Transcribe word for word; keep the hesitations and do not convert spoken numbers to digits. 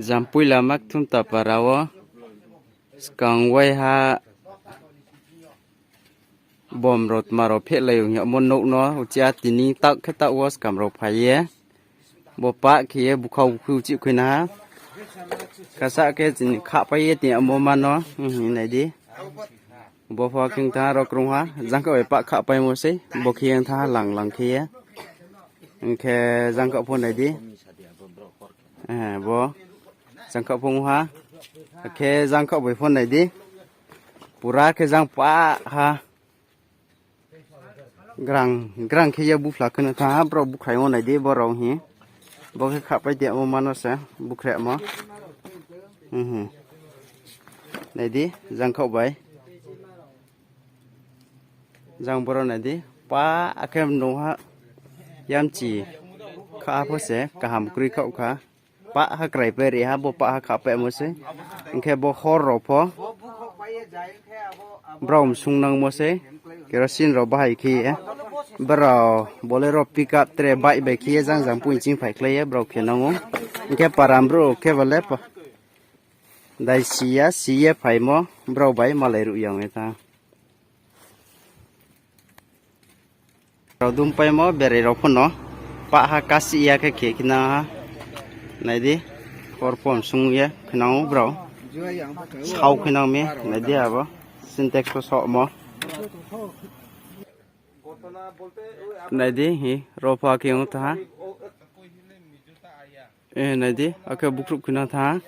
Jampui lama Kthumtapara wo skang waiha bom rao tma rao phehlai ong yagmo nouh no uchih a tini taoh khe taoh wo skam rao phai ye, bo pah khe ye bukha bukhui uchih khuina ha. Kasa khe chini khahpai ye tini amo ma no, nai di. Bo pho khe ong thanng ha ro krung ha, jangkhaoh bai pah khahpaimo sei, bo khe ye ong thanng ha lang lang khe ye. Hing khe jangkhaoh pho nai di. Bo jangkhaoh pho ong ha. Akhe jangkhaoh bai pho nai di. Pura khe jang pah ha. Grang, grang khe ye buphla khe no thanng ha, brao bukhraimo nai di, brao hing. Bo khe khahpai di amo ma no se, bukhremo. Nai di, jangkhaoh bai. Jang brao nai di, pah akhe nung ha, yamchi kha pho se kaham kroi khaoh kha. Pah ha kraipai ri ha, bo pah ha khahpaimo sei. Hing khe bo hor rao pho brao msung nangmo sei. Kerosene rao bahai khe ye. Brao Bolero pickup tre bike bai khe ye jang jang poing ching phaikhlai ye brao khe nang ou. Hing khe para brouh khe ba le pa-, dai si ya, si ye phaimo, brao bai malai ruh ya ong ye thanng. Rao dumpaimo berai rao pho no pah ha kasih ya khe khe khe nang ha. Nai di, hor pho msung ye khe nang ou brao. Sao khe nang mi, nai di abo. Sintex pho sohmo. Nai di, hi, ro pho akhe ong thanng ha. Nai di, akhe bukhruh khe nang thanng ha.